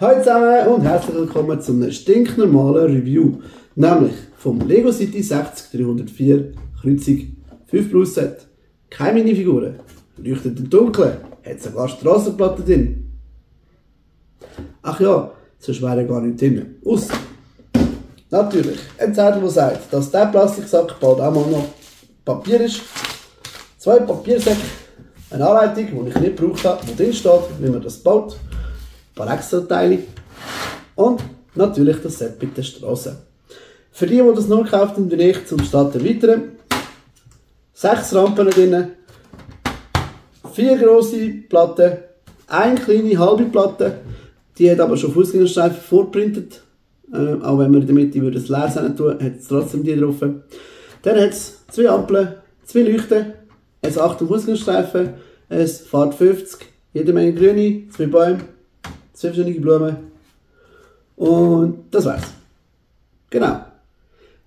Hallo zusammen und herzlich willkommen zu einem stinknormalen Review, nämlich vom Lego City 60304 Kreuzung 5 Plus Set. Keine Minifiguren, leuchtet im Dunkeln, hat sogar Strassenplatten drin. Ach ja, sonst wäre gar nicht drin. Ausser natürlich ein Zettel, der sagt, dass dieser Plastiksack bald auch mal noch Papier ist. 2 Papiersäcke, eine Anleitung, die ich nicht gebraucht habe, wo drin steht, wie man das baut. Ein paar extra Teile und natürlich das Set mit der Straße. Für die das nur gekauft haben, bin ich zum Start erweitern. 6 Rampen drin, 4 grosse Platten, 1 kleine halbe Platte, die hat aber schon Fußgängerstreifen vorgeprintet. Auch wenn wir in der Mitte das leer sein tun, hat es trotzdem die drauf. Dann hat es 2 Ampeln, 2 Leuchten, ein 8 Fußgängerstreifen, ein Fahrt 50, jede Menge Grüne, 2 Bäume, 2 verschiedene Blumen und das war's. Genau.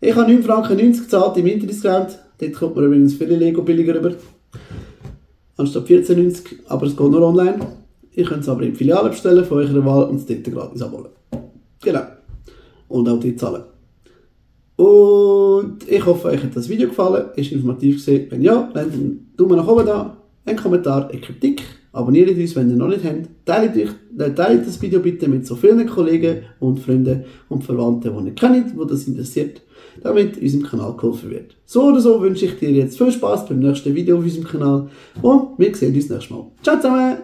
Ich habe 9,90 Franken gezahlt im Interdiscount. Dort kommt man übrigens viele Lego billiger rüber. Anstatt 14,90, aber es geht nur online. Ihr könnt es aber in Filialen bestellen von eurer Wahl und es dort gratis abholen. Genau. Und auch die zahlen. Und ich hoffe, euch hat das Video gefallen. Ist informativ gewesen. Wenn ja, lasst einen Daumen nach oben da, einen Kommentar, eine Kritik. Abonniert uns, wenn ihr noch nicht habt. Teilt das Video bitte mit so vielen Kollegen und Freunden und Verwandten, die ihr kennt, die das interessiert, damit unserem Kanal geholfen wird. So oder so wünsche ich dir jetzt viel Spaß beim nächsten Video auf unserem Kanal und wir sehen uns nächstes Mal. Ciao zusammen!